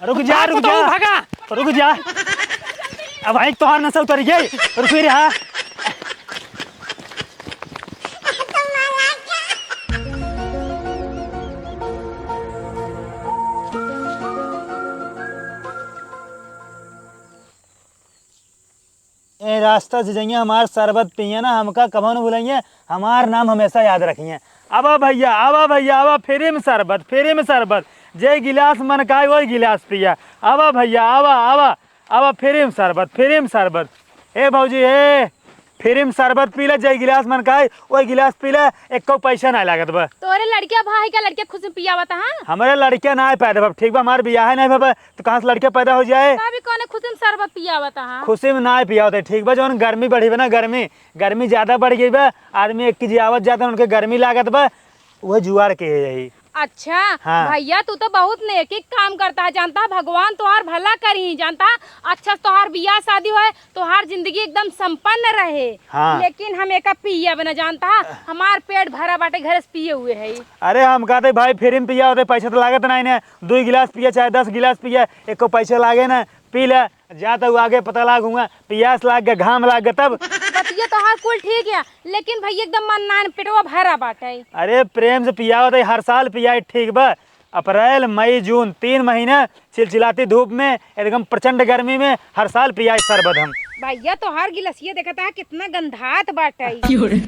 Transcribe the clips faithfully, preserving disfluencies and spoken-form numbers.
रुक जा, रुक जा। भागा। रुक जा। अब भाई तोहार नशा उतर गई। रुक रे, हाँ। ए रास्ता से जइया हमार शरबत पिया ना, हमका कबहू न भुलइया, हमार नाम हमेशा याद रखिया। आवा भइया, आवा भइया, आवा, free में शरबत, free में शरबत। जे गिलास मन का है, वही गिलास पिया। आवा भइया, आवा, आवा, आवा, free में शरबत, free में शरबत। ए भौजी, ए, free में शरबत पी ले, जे गिलास मन का है, वही गिलास पी ले, एको पैसा ना लागत बा। तोरे लड़किया भाई का लड़किया खुशी में पियावत, हाँ? हमरे लड़किया ना पैदा भब, ठीक बा, हमार बियाह नहीं भब, तो कहाँ से लड़के पैदा हो जाए? तभी कौने खुशी में शरबत पियावत, हाँ? खुशी में ना पियावत है, ठीक बा, जौन गर्मी बढ़ी बा ना, गर्मी, गर्मी ज्यादा बढ़ गई बा, आदमी एक की आवत जात है, उनके गर्मी लागत बा, वह जुआर के है यही। अच्छा, हाँ। भइया, तू तो बहुत नेकी काम करता है, जानता है, भगवान तोहार भला करी, जानता है, अच्छा से तोहार बियाह शादी होए, तोहार जिंदगी एकदम संपन्न रहे। हाँ। लेकिन हम एका पियब न, जानता है, हमार पेट भरा बाटे घरे से पिए हुए है। अरे, हम कहते भाई, free में पिया होते, पैसा तो लागत नहीं ने, दुई गिलास पिया चाहे दस गिलास पिया, एको पैसा लागे ना, पी ले। जा तो आगे पता लाग हुआ, पियास लाग गया, घाम लाग गया तब। बतिया तोहार कुल ठीक है, लेकिन भइया एकदम मन नान पेटवा भरा बाटे। अरे प्रेम से पियावत है, हर साल पियाई, ठीक बा। अप्रैल, मई, जून, तीन महीना चिलचिलाती धूप में, एकदम प्रचंड गर्मी में हर साल पियाई शरबत हम। भइया तोहार गिलसिया देखत है कितना गंधात बाटे। क्यों रे?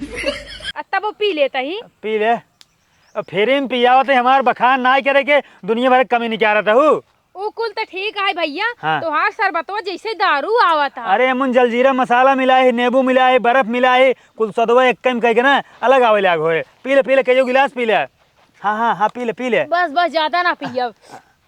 आ तब वो पी लेता ही। पी ले। अब free में पियावत है, हमार बखान ना करे के, दुनिया भर के कमी निकालत हूँ। उ कुल त ठीक है भइया, हाँ। तोहार शरबतवा जैसे दारू आवत है। अरे एमुन जलजीरा मसाला मिला है, नींबू मिला है, बर्फ मिला है, कुल सदवा एक कम कइके ना अलग आवे लाग होए। पी ले, पी ले, कइयो गिलास पी ले। हाँ, हाँ, हाँ, पी ले, पी ले। बस, बस, ज्यादा ना पियब।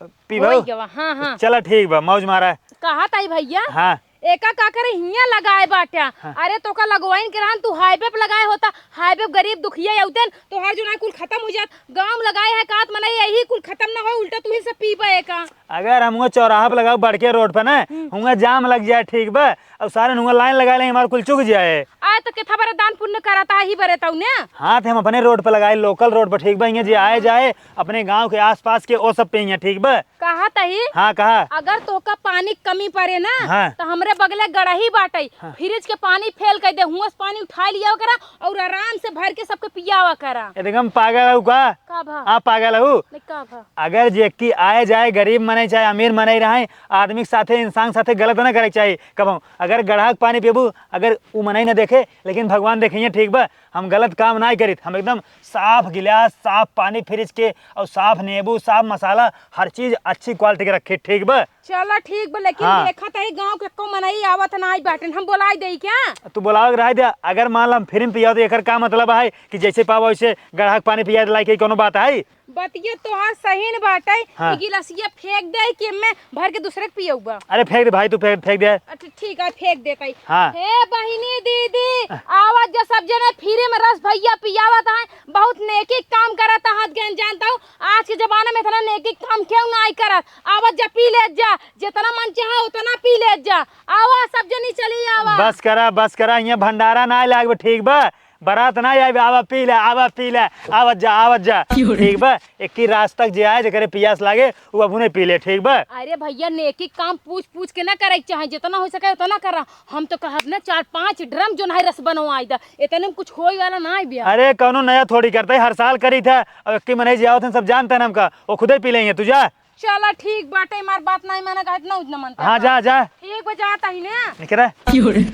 पी भाऊ। गवा, हाँ, हाँ। चला ठीक बा, मौज मारा। कहा ताई भइया? हाँ। एका का करे हियाँ लगाए बाट्या? हाँ। अरे तोका लगवाइन के रहन, तू highway पे लगाए होता, highway पे गरीब दुखिया अउतेन, तोहार जो ना कुल खतम हो जात, गाँव में लगाए है कात मनई यही कुल खतम ना हो, उल्टा तू ही सब पीबे एका। अगर हम हुआं चौराहा पे लगाओ बड़के रोड पे ना, हम्म। हुआं जाम लग जाए, ठीक बा, और सारे हुआं line लगा ले, हमार कुल चुक जाए। आए तो केथा बरे दान पुण्य करता ही बरे तऊ ने। हाँ, तो हम अपने रोड पे लगाए, local रोड पे, ठीक बा, हियाँ जे आए जाए, अपने गाँव के आसपास के, ओ सब पे हियाँ, ठीक बा। कहा तही? हाँ, कहा। अगर तोहका पानी क कमी परे ना, हाँ। त हमरे बगले गड़ही बाटइ, हाँ। Fridge के पानी fail कर दे, हुआं से पानी उठाइ लियावा करा और आराम से भर के सबके पियावा करा। एकदम पागल हऊ का? का भा? आप पागल हऊ? नहीं, का भा? अगर जेकी आए जाए गरीब मनई चाहे अमीर मनई रहइ, आदमी के साथे, इंसान के साथे गलत ना करे के चाही कबहूँ। अगर गड़हा के पानी पीबू, अगर उ मनई ना देखे, लेकिन भगवान देखिहैं, ठीक बा? हम गलत काम नाहीं करित, हम एकदम साफ गिलास, साफ पानी fridge के, और साफ नींबू, साफ मसाला, हर चीज अच्छी quality के रखे, ठीक बा? चला ठीक बा, लेकिन हाँ। देखा तही गाँव के एको मनई आवत नाहीं बाटेन, हम बोलाइ देई क्या? तू बोलावे के रहे दे, अगर मान ला हम free में पियाओ तो एकर का मतलब है कि जैसे पावा वैसे गड़हा के पानी पिया लाई के कोनो बात है? बतिया तोहार सही न बाटे, हाँ। ई गिलासिया फेंक दे कि एमे भर के दूसरे के पियउबा। अरे फेंक दे भाई, तू फेंक, फेंक दे। अच्छा ठीक है, फेंक देता ही। हाँ। हे बहिनी दीदी, हाँ। आवत जा सब जने free में रस भैया पियावत हैं, बहुत नेकी काम करत हाथ गैन जानता हूँ। आज के जमाना में इतना नेकी काम क्यों ना आई करत? आवत जा पी ले जा, जितना मन चाहे उतना पी ले जा। आवा सब जनी चली आवा। बस करा, बस करा, यहाँ भंडारा ना लागबे, ठीक बा? बारात ना आइबे, आवा पी ले, आवा पी ले, आवत जा, आवत जा। क्यों रे? ठीक बा? एक ही रात तक जे आए, जेकरे पियास लागे, उ अबहुने पी ले, ठीक बा? अरे भैया, नेकी काम पूछ पूछ के ना करे के चाहे, जितना हो सके उतना करा। हम तो कहब ना, चार पाँच drum जो नाहीं रस बनवाई दा, इतने में कुछ होई वाला नाहीं बिया। अरे, कौनो नया थोड़ी करते, हर साल करी था। अब एक ही मनई जे आवत हैं, सब जानते हैं हमका, वो खुदे पी लेंगे, तू जा। चला ठीक बाटे, हमार बात नाहीं माना, कहत ना उतना मनता हाँ, था। जा, जा। ठीक बा, जाता ही ना। निकरा। क्यों रे?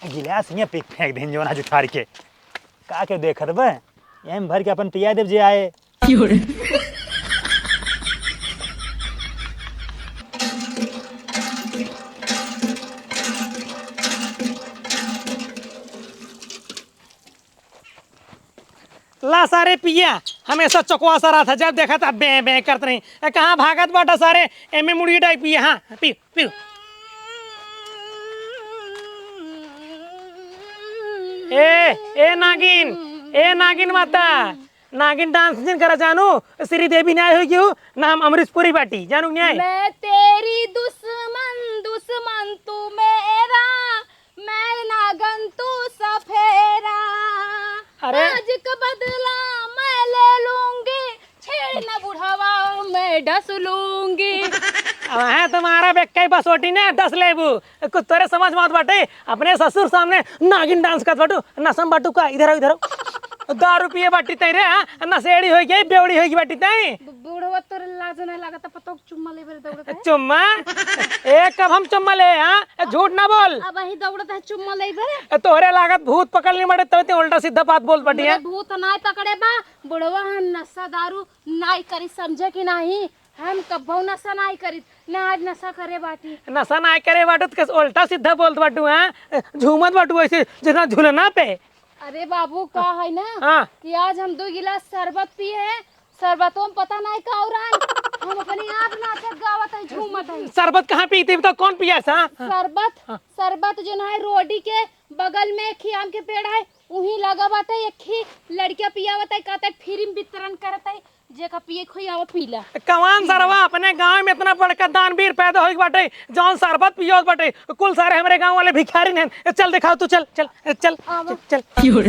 गिलास हियाँ पी फेंक देन जौन आज उठार के। का के देखत बा? यहीं भर के अपन पिया देब जे आए। क्यों रे? ला सारे पिया, हमेशा चौकवा सा रहत है, जब देखा था बें बें करत रही। ए, कहाँ भागत बाटा सारे? एमे मुर्गी डाई पिया, हाँ, पी, पी। ए, ए नागिन, ए नागिन माता, नागिन dance जिन करा जानू, श्री देवी न्याय होई क्यों? ना हम अमरीश पुरी बाटी, जानू न्याय? मैं तेरी दुश्मन, दुश्मन तू मेरा, मैं नागन तू सफेरा। अरे। आज का बदला मैं ले लूंगी। ना बुढ़ावा मैं डस लूंगी। अब है तुम्हारा बेक्के बसोटी ने डस लेबू। कुछ तोरे समझ में आवत बाटे, अपने ससुर सामने नागिन डांस करत बाटू, नसम बाटू का, इधर आओ, इधर आओ। दारू पिए बाटी तई रे, हाँ? नशेड़ी होई गई, बेवड़ी होई गई बाटी तई। बु-, बुढ़वा तोरे लाज नहीं लागत, पतोह चुम्मा लेबे रे दौड़त है। चुम्मा? ए, कब हम चुम्मा ले, हाँ? ए, झूठ ना बोल। अब वही दौड़त है चुम्मा लेबे रे। ए, तोहरे लागत भूत पकड़ ली मरे, तब ते उल्टा सीधा बात बोल पड़ी है। भूत नाय पकड़े बा, बुढ़वा हम नशा दारू नाय करी, समझे कि नाही? हम कब्बो नशा नाय करी, ना आज नशा करे बाटी। नशा नाय करे बाटू, तो कैसे उल्टा सीधा बोलत बाटू, हाँ? ए, झूमत बाटू ऐसे, जैसे झुलना पे। अरे बाबू, का है ना हाँ। कि आज हम दो गिलास शरबत पिए हैं, शरबतों में पता नहीं का उरान, हम अपने आप नाचत गावत है, झूमत है। शरबत कहाँ पीते, बताओ कौन पिया सा? हाँ। शरबत, हाँ। शरबत जो ना है, रोडी के बगल में एक ही आम के पेड़ है, उहीं लगा बाटे, एक ही लड़किया पियावत है, कहते फ्री में वितरण करत है, जेका पिए खोई आवा पीला। कौन सरवा अपने गांव में इतना बड़का दानवीर पैदा होई बाटे, जौन शरबत पियोत बाटे? कुल सारे हमरे गांव वाले भिखारी हैं। ए, चल दिखाओ तू, चल, चल, ए, चल, आवा। चल, चल।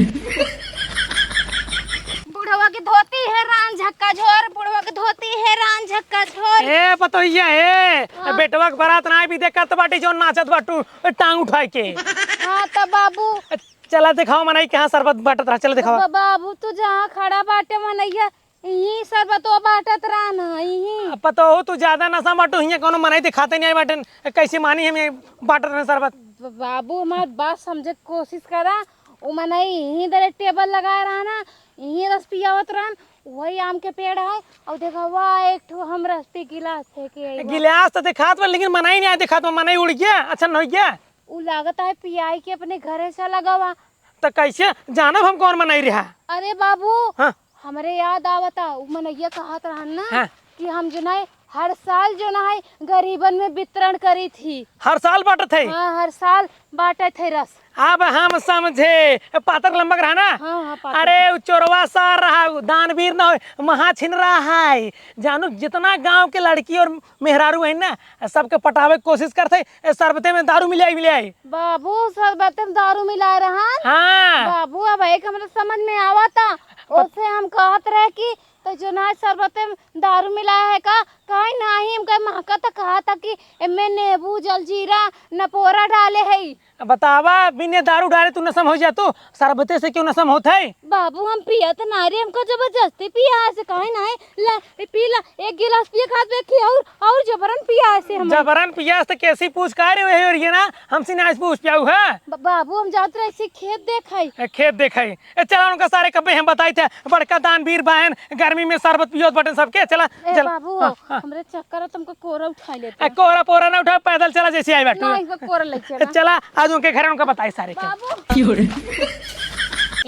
बुढ़वा की धोती है रान झक्का झोर, बुढ़वा की धोती है रान झक्का झोर। ए, पतोहिया, ए, हाँ। बेटवा के बारात ना भी देखत बाटी, जौन नाचत बाटू, टांग उठाए के। हाँ, तो बाबू। चला दिखाओ मनई कहाँ शरबत बाटत रहा, चला दिखाओ। बा-, बाबू, तू जहाँ खड़ा बाटे मनैया, यही शरबतो बाटत रहन ह, यही। अब पतोहू, तू ज्यादा नशा बाटू, हियाँ कौनो मनई दिखाते नहीं आए बाटेन, कैसे मानी हम ये बाटत रहन शरबत? ब-, बाबू, हमार बात समझे के कोशिश करा। उ मनई यहीं दरे टेबल लगाए रहन, यहीं रस पियावत रहन, वही आम के पेड़ है। और देखा, वाह, एक ठो हम रस पी गिलास फेंके आई बा। गिलास तो दिखात बा, लेकिन मनई नहीं आए दिखात बा, मनई उड़ गया, अच्छा नहीं गया। उ लागत है पियाई के अपने घरे से लगावा। त कैसे जानब हम कौन मनई रहा? अरे बाबू, हाँ। हमरे याद आवता, उ मनैया कहत रहन ना हाँ। कि हम जो ना है, हर साल जो ना है, गरीबन में वितरण करी थी। हर साल बांटत है? हाँ, हर साल बांटत है रस। अब हम समझे, पातर लंबक रहा ना? हाँ, हाँ, पातर। अरे, उ चोरवा सार रहा, उ दानवीर ना हो, महाछिन रहा है। जानू, जितना गांव के लड़की और मेहरारू है ना, सबके पटावे के कोशिश करत है, ए, शरबते में दारू मिलाई, मिलाई। बाबू, शरबते में दारू मिलाए रहन? हाँ। बाबू, अब एक हमरा समझ में आवता। ओसे हम कहत रहे कि तो जो ना शरबते में दारू मिलाया है का? कहीं नाही, हम कहे महका तो कहा था कि एमे नींबू, जलजीरा, नपोरा डाले है। बतावा, बिने दारू डाले तू नशा में हो जा तू, शरबते से क्यों नशा में होत है? बाबू, हम पियत ना रे, हमको जबरदस्ती पिया है, से कहे नाही, ला, ए, पी ला, एक गिलास पिए खात बे कि और, और जबरन पिया है से हम। जबरन पिया से कैसी पूछ का रे, वही और ये ना, हमसे ना पूछ पियाऊ है। ब-, बाबू, हम जात रहे से खेत देखाई। ए, खेत देखाई। ए, चला उनका सारे कब्बे हम बताई थे, बड़का दानवीर बाहन, गर्मी में शरबत पियोत बटन सबके, चला, ए, चला। बाबू, हाँ, हाँ। हमरे चक्कर है, तुमको कोरा उठा लेते ए, हैं। कोरा पोरा ना उठा, पैदल चला जैसे आई बैठो। ना, इनको कोरा ले चला। चला, आज उनके घर उनका बताई सारे के। बाबू।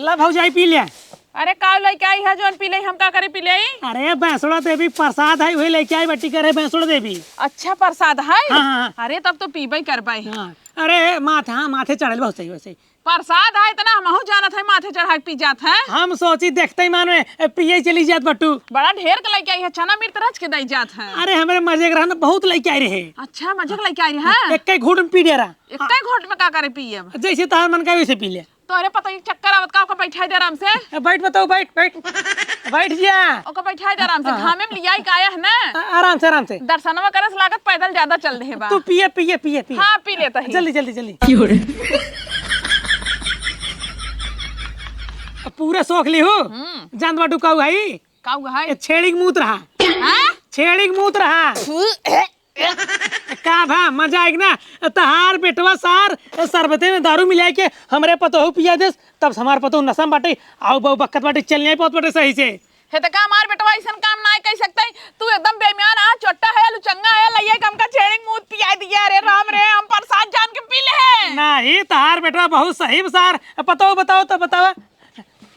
ला भौजाई पी ले। अरे, का लेके आई है जौन पी ले, हम का करे पी ले? अरे, बैसड़ा देवी प्रसाद है, वही लेके आई बट्टी करे बैसड़ा देवी। अच्छा, प्रसाद है? हाँ, हाँ, हाँ। अरे, तब तो पीबे करबे। हाँ। अरे, माथे, हाँ, माथे चढ़ल बहुत सही, वैसे। प्रसाद है इतना, हमहू जानत है, माथे चढ़ा के पी जात है। हम सोची देखते ही मान में, ए, पिए चली जात बट्टू। बड़ा ढेर के लेके आई है, चना मिर्च रच के दई जात है। अरे, हमरे मजे के रहना, बहुत लेके आई रहे। अच्छा, मजे के लेके आई रहे हैं? एक ही घूंट में पी डे रहा। एक ही घूंट में का करे पिए अब? जैसे तोहार मन का वैसे पी ले। तोहरे पता ही चक्कर आवत का, ओका बैठाई दे आराम से। ए, बैठ बताओ, बैठ, बैठ। बैठ जा। ओका बैठाई दे आराम से, हाँ, हाँ। घामे में लियाई के आया है ना। आ-, आराम से, आराम से। दर्शनवा करे से लागत पैदल ज्यादा चल रहे बा। तू पिए, पिए, पिए, पिए। हाँ, पी लेता ही। जल्दी, जल्दी, जल्दी। अब पूरा सोख ली हो। हम्म। जान बाटू काऊ है? काऊ है? ए, छेड़ी के मूत रहा। हाँ? छेड़ी के मूत रहा। का भा, मजा आइग ना? तहार बेटवा सार शरबते में दारू मिलाए के हमरे पतोहू पिया देस, तब से हमार पतोहू नशा में बाटे, आऊ बाऊ बकत बाटे, चल नहीं पावत बाटे सही से। हे त का हमार बेटवा अइसन काम नाय कइ सकतइ? तू एकदम बेईमान आ, चोट्टा है, लुचंगा है, लइया के हमका छेड़ी के मूत पियाइ दिया। अरे राम रे, हम प्रसाद जान के पी ले। नहीं, तहार बेटवा बहुत सही बा सार। पतोहू बताओ तो बतावा।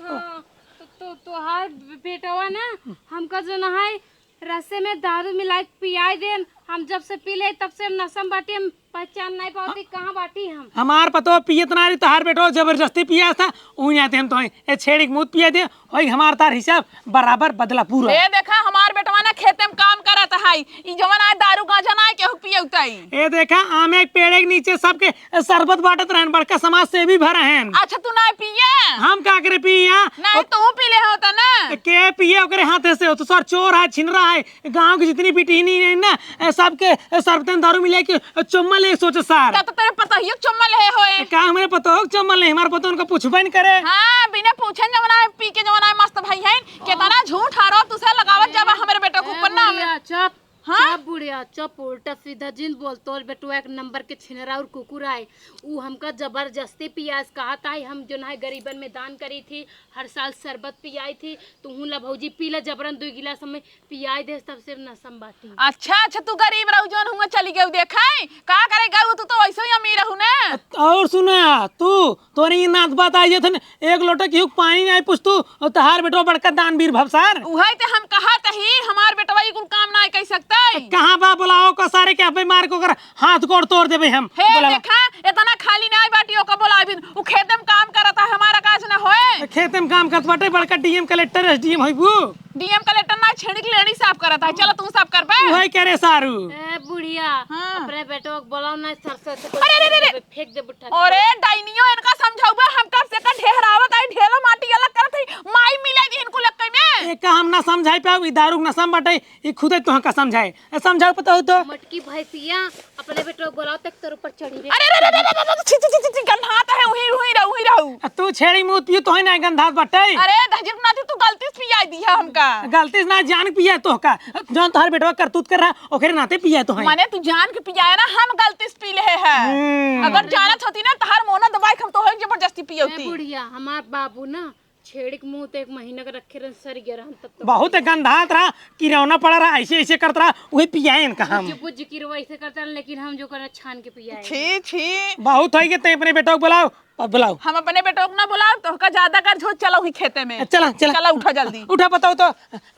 हाँ, तो, तो, तोहार बेटवा ना हमका जो ना है रसे में दारू मिलाइ के पियाइ देन, हम जब से पी ले तब से हम नशा में बाटी, हम पहचान नाहीं पावती कहाँ बाटी हम। हमार पतोह पियत ना रही, तोहार बेटवा जबरदस्ती पिया था, उही आते हम तोहे ए छेड़ी के मूत पिया दे, होई हमार तार हिसाब बराबर बदला पूरा। ए देखा, हमार बेटवा ना खेते में काम करत है, ई जवन आए दारू गांजा ना आए केहू पिए उताई। ए देखा, आमे के पेड़े के नीचे सबके शरबत बांटत रहन, बड़का समाज सेवी भर रहन। अच्छा, तू ना पिया? हम का करे पिया? नहीं, तू पी ले होता ना। के पिए ओकरे हाथे से? तो सर चोर है, छिनरा है, गांव की जितनी बिटिहनी है ना, ए, सबके, ए, सरबते में दारू मिला के चुम्मा ले सोचे सर। तब तो तेरे पतोहियो के चुम्मा ले होए। का हमरे पतोह के चुम्मा ले? हमारे पतोह उनका पूछबे न करे। हाँ, बिना पूछे जवना है, पी के जवना है, मस्त भाई है। केतना झूठ आरोप तुसे लगावत जाबा हमरे बेटा के ऊपर ना। बुढ़िया, चुप। हाँ? चुप बुढ़िया, चुप। उल्टा सीधा जिन बोल। तोर बेटवा एक नंबर के छिनरा और कुकुर आए। ऊ हमका जबरदस्ती पियास कहत आई। हम जोन है गरीबन में दान करी थी, हर साल शरबत पियाई थी। तुहूँ ला भौजी पी ला, जबरन दुई गिलास हमें पियाई देस, तब से नसम बाटी। अच्छा, अच्छा, तू गरीब रहू, जोन हुआ चली गऊ, देखाई का करे गऊ, तू तो वैसे ही अमीर रहू ना। और सुना, तू तोरे ये नात बात आई जथन, एक लोटा केहू के पानी नहीं पूछतू, और तहार बेटवा बड़का दानवीर भवसार। उहै ते हम कहत ही, हमार बेटवा ई कुल काम नाहीं कइ सकतै। कहाँ बा, बुलाओ का सारे के, अबे मार के ओकर हाथ गोड़ तोड़ देबे हम। हे बुलावा। देखा, इतना खाली नाहीं बाटी, ओका बुलाबिन। उ खेते में काम करत है, हमारा काज ना होए। खेते में काम करत बाटे, बड़का डीएम, कलेक्टर, एसडीएम होइबू। डीएम कलेक्टर ना, छेड़ी के लेड़ी साफ करत है। चलो, तू साफ करबे। उहै करे सारू। ए बुढ़िया, हाँ। अपने बेटवा के बुलाओ ना, सर से अरे, अरे, अरे, अरे। फेंक दे बुट्ठा। अरे डाइनियो, इनका समझाउबे, हम कब से का ढेहरावत आई, ढेलो माटी अलग करत हई, माई मिलाई दी इनको लक्कई में। ए का हम ना समझाई पाऊ, ई दारू के नशा में बाटे, ई खुदे तोहका समझाए। ए, समझाओ पतोहू तो। मटकी भैंसिया, अपने बेटवा के बुलाओ तक तोर ऊपर चढ़ी रे। अरे, अरे, अरे, अरे, अरे, अरे, छी, छी, छी, छी, गन्हात है, उही, उही रहू, उही रहू। आ, तू छेड़ी मूत पियो, तोहे ना गंधात बट्टे। अरे, दहिजर नाती, तू गलती से पियाई दी है हमका। गलती से ना, जान के पिया तोहका। जौन तोहर बेटवा करतूत कर रहा, ओकरे नाते पिया तोहे। माने तू जान के पियाए ना, हम गलती से पी ले है। हम्म। अगर जानत होती ना, तोहर मोना दबाई के हम तोहे जबरदस्ती ए पियौती। बुढ़िया, हमार बाबू ना छेड़ी के मुंह तो एक महीना के रखे रहन, सर गया रहन तब तो। बहुत गंधात रहा, किरौना पड़ा रहा, ऐसे, ऐसे करत रहा, वही पियाएन का हम। बुज्ज, बुज्ज किरवा ऐसे करता रहन, लेकिन हम जो करना छान के पियाएन। छी, छी। बहुत है कि ते अपने बेटवा को बुलाओ, अब बुलाओ। हम अपने बेटवा को ना बुलाओ, तोहका ज्यादा कर झोंक चलो ही खेते में। चला, चला। चला, उठा जल्दी। उठा, बताओ तो।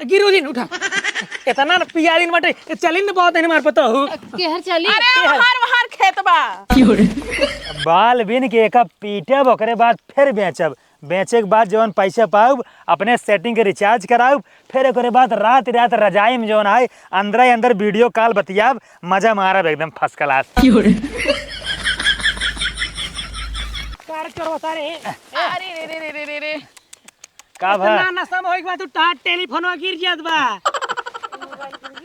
गिरू दिन, उठा। इतना न पियालिन बाटे, चलिन न बहुत दिन मार पतोहू। केहर चली? अरे, केहर? वहार, वहार खेत बा। बाल बिन के एका पीटब, ओकरे बाद फिर बेचब। बेचे के बाद जवन पैसा पाउब, अपने setting के recharge कराउब, फिर ओकरे बाद रात रात रजाई में जवन है, अंदर ही अंदर video call बतियाब, मजा मारब एकदम first class। की हो रे? कार चोरवा सारे। अरे रे रे रे रे रे। का भा? इतना नशा में होई के बाद तू टाट टेलीफोनवा गिर जात बा।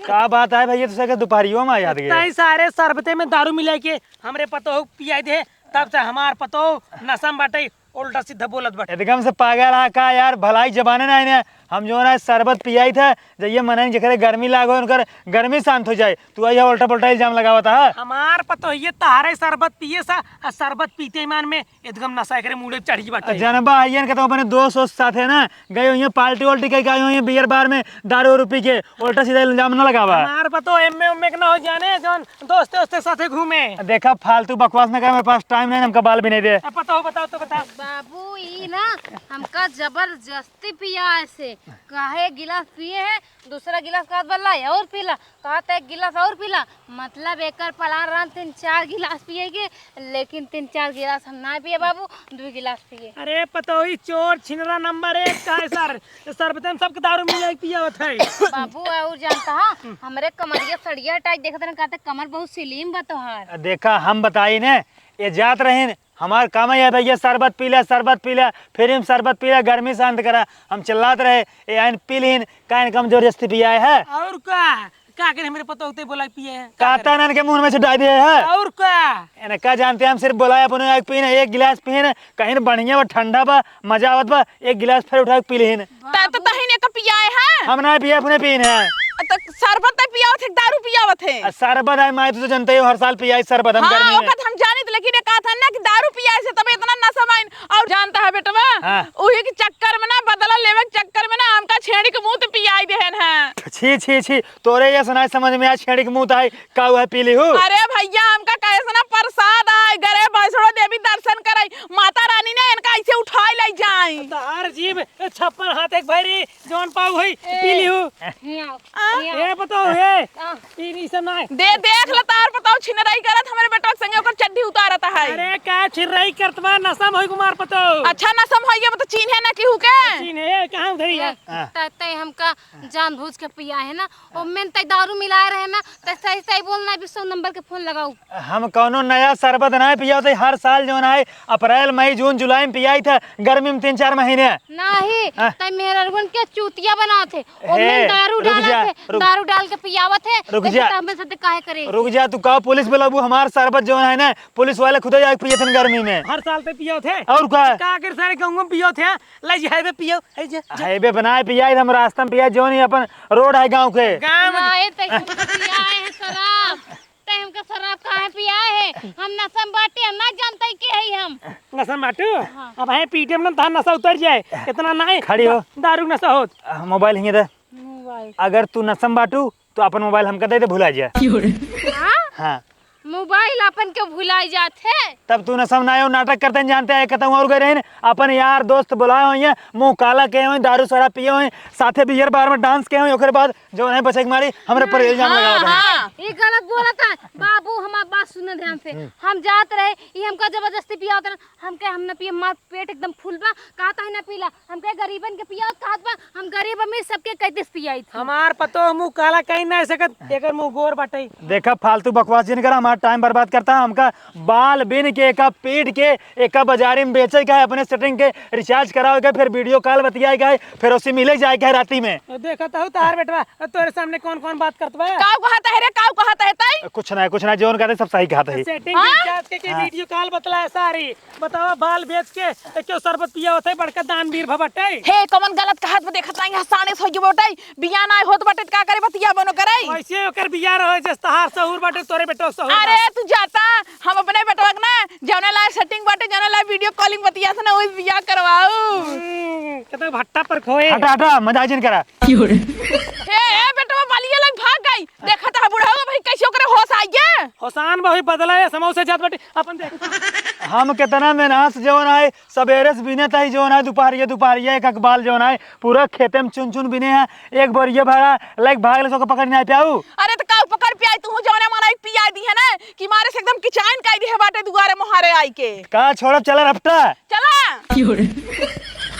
का बात है भैया, तू सके दोपहरियो में याद गए। तई सारे शरबते में दारू मिला के हमरे पतोह पियाई दे, तब से हमार पतोह नशा में बाटे। उल्टा सीधा बोलत बाटे। एकदम से पागल आ का यार, भलाई जमाने ना आइने। हम जो ना शरबत पियाई था, जइये मनन जेकरे गर्मी लागो, उनकर गर्मी शांत हो जाए। तू आइया उल्टा पुल्टा इल्जाम लगावत हा। हमार पतोहिए तहारे शरबत पिए सा, आ शरबत पीते ईमान में एकदम नशा एकरे मूड़े चढ़ी बाटे। जनबा आइयन के तो अपने दोस्त वोस्त साथे ना, गए हुइये party वार्टी कई के आए हुइये beer bar में, दारू वारू पी के, उल्टा सीधा इल्जाम ना लगावा। हमार पतोह एम्मे उम्मे के ना हो जाने, जौन दोस्ते ओस्ते साथे घूमे। देखा, फालतू बकवास ना करे, मेरे पास time नहीं, हमका बाल भी नहीं दे। अब बताओ, बताओ तो बताओ। बाबू, ई ना हमका जबरदस्ती पिया ऐसे, काहे एक गिलास पिए है, दूसरा गिलास कहत बा, "ला, और पी ला।" कहत, "एक गिलास और पी ला।" मतलब, एकर plan रहन तीन चार गिलास पिए के, लेकिन तीन चार गिलास हम ना पिए बाबू, दू गिलास पिए। अरे पतोही चोर छिनरा नंबर एक का है सर, शरबते में सबके दारू मिला के पियावत है। बाबू, और जानता हा, हमरे कमरिया सड़िया टाइट देखत रहन, कहते कमर बहुत slim बा तोहार। देखा, हम बताई ने, ये जात रहिन, हमार काम है भैया, शरबत पी ले, शरबत पी ले, फिर हम शरबत पी ले, गर्मी शांत करा। हम चिल्लात रहे, ए आइन पी लीन, का इनका हम जबरदस्ती पियाए है? और का? का करे हमरे पतोह ते बोला पिए है? का कहता करे? इनके मुंह में से डाल दिए है? और का? इनका जानते हम सिर्फ बोला है अपने आग पीने, एक गिलास पीने, कहीं बढ़िया बा, ठंडा बा, मजा आवत बा, एक गिलास फिर उठा के पी लीन। ता तो तहिन एका पियाए है। हम ना पिए, अपने पीन है। त शरबत त पियावत है, दारू पियावत है। आ, शरबत है, माई, तू तो जनते हो, हर साल पियाई शरबत हम हाँ, गर्मी में। ओकत हम जानित, लेकिन ये कहत है ना कि दारू पियाए से तबे इतना नशा माइन। और जानता है बेटवा, हाँ। उही के चक्कर में ना, बदला लेवे के चक्कर में ना, हमका छेड़ी के मुंह तो पियाई देहन है। छी, छी, छी, तोरे ये सुनाई समझ में आए, छेड़ी के मुंह तो आई, का हुआ पी ली हूँ? अरे भैया, हमका कैसे ना प्रसाद आए, घरे भैंसड़ो देवी दर्शन करे, माता रानी ने इनका ऐसे उठाए ले जाए। तार जीव छप्पन हाथ एक भैरी, जौन पाऊ होई, ए, पी लिहू। हियाँ, आ? हियाँ। ए, बताओ, ए। आ। ई, ई सब ना है। दे, देख ले, तार बताओ, छिनराई करत हमरे बेटवा के संगे ओकर चड्ढी उतारत है। अरे, का छिनराई करत बा? नशा में होई कुमार पतो। अच्छा, नशा में होई, ये बता, चीन्हे ना केहू के? चीन्हे, ए, कहाँ उधरी है? ए, हाँ। तै, तै हमका जानबूझ के पिया है ना, ओमे तै दारू मिलाए रहे ना, तै सही, सही बोल ना, अभी सौ नंबर के फोन लगाऊ। हम कौनो नया शरबत ना पियावत है, हर साल जौन है अप्रैल, मई, जून, जुलाई में पियाई था, गर्मी में तीन चार महीने। नहीं, हाँ। तै मेहररुअन के चूतिया बनावत है। ओमे हे, दारू रुक डालत जा, है, रुक। दारू डाल के पियावत है, रुक तो जा। फिर हमें साथे काहे करे? रुक जा, तू का पुलिस बुलाबू? हमार शरबत जौन है ना, पुलिस वाले खुदे जाके पियत हैं गर्मी में। हर साल तै पियावत है। और का? का कर सारे गाँव में पियावत है? ले जी, हाईवे पियो, है जा, जा। हाईवे बनाए पियाई, हम रास्ता में पियाई, जौन ही अपन रोड है गाँव के। गाँव में ना, ये तै हमका पियाए है शराब। तै हमका शराब काहे पियाए है? हम नशा में बाटी, हम ना जानत है के है हम। नशा में बाटू? हाँ। अब है पीटे में ना, तहार नशा उतर जाए। इतना ना है। खड़ी हो। दारू नशा होत। आ, मोबाइल हिंगे दे। मोबाइल। अगर तू नशा में बाटू, तो अपन मोबाइल हमका दे दे, भुला जा। हाँ? हाँ। मोबाइल अपन के भुलाई जात है। तब तू नशा में ना आयो, नाटक करते हैं, जानते हैं, कहता हूँ और गए रहे हैं, अपन यार दोस्त बुलाए हुए हैं, मुंह काला किए हुए हैं, दारू शराब पिए हुए हैं, साथे बियर बार में डांस किए हुए हैं, ओकरे बाद जौन है बचे के मारी हमरे पर इल्जाम हाँ, लगावत है। हाँ। ये गलत बोलत है। बाबू, हमार बात सुन ध्यान से। हम्म। हम जात रहे, ये हमका जबरदस्ती पियावत रहे, हम कहे हम न पिए, हमार पेट एकदम फुल बा, कहत है न पीला, हम कहे गरीबन के पियावत कहत बा, हम गरीब अमीर सबके कहते पियाई थी। हमार पतो मुंह काला कहीं ना सकत, एकर मुंह गोर बाटे। देखा, फालतू बकवास जिन करा, हमार टाइम बर्बाद करता है, हमका बाल बिन के एका पीट के एका बाजारी में बेचे का है, अपने सेटिंग के रिचार्ज करावे का है, फिर वीडियो कॉल बतियाए का है, फिर उससे मिले जाए का है राती में। देखत हूँ तार बेटवा, तोरे सामने कौन कौन बात करत बा? काऊ कहत है रे, काऊ कहत है तई? कुछ ना, कुछ ना, जौन कहते सब सही कहत है। सेटिंग हाँ? रिचार्ज के, के हाँ। वीडियो कॉल बतला है सारी। बतावा, बाल बेच के क्यों शरबत पियावत है, बड़का दानवीर भा बाटे। हे, कौन गलत कहत बा, देखत नहीं, हसाने सोई के बाटे। बियाह ना होत बाटे त का करे, बतिया बनो करे। वैसे ओकर बियाह रहो, जस तहार सहूर बाटे, तोरे बेटो सहूर अरे, बा। तू जाता, हम अपने बेटवा के ना, जौने ला सेटिंग बाटे, जौने ला वीडियो कॉलिंग बतिया से ना, वही बियाह करवाऊ। हम्म, कितना भट्टा पर खोए। हटा, हटा, मजाक जिन करा। ए, ए, बेटवा, बालिया लग भाग गई। देखत है बुढ़ऊ भाई, कैसे ओकरे होश आई है? होशान भाई बदला है, समोसे जात बाटे, अपन देख। हम कितना मेहनत से जौन है, सबेरे से बिने ताई जौन है, दोपहरिया, दोपहरिया एक अकबाल जौन है, पूरा खेते में चुन चुन बिने हैं। एक बोरिया भरा, लाइक भाग ले, सो के पकड़ नहीं पाऊ। अरे तो का पकड़ पियाई तू, जौने मना एक पियाई दी है ना, कि मारे से एकदम किचाइन काई दी है बाटे दुआरे मोहारे आई के। का छोड़ब, चला रपटा। चला।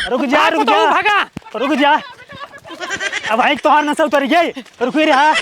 रुक जा, अरे रुक तो जा। भागा। रुक जा। अब भाई तोहार नशा उतर गई। रुक रे, हाँ।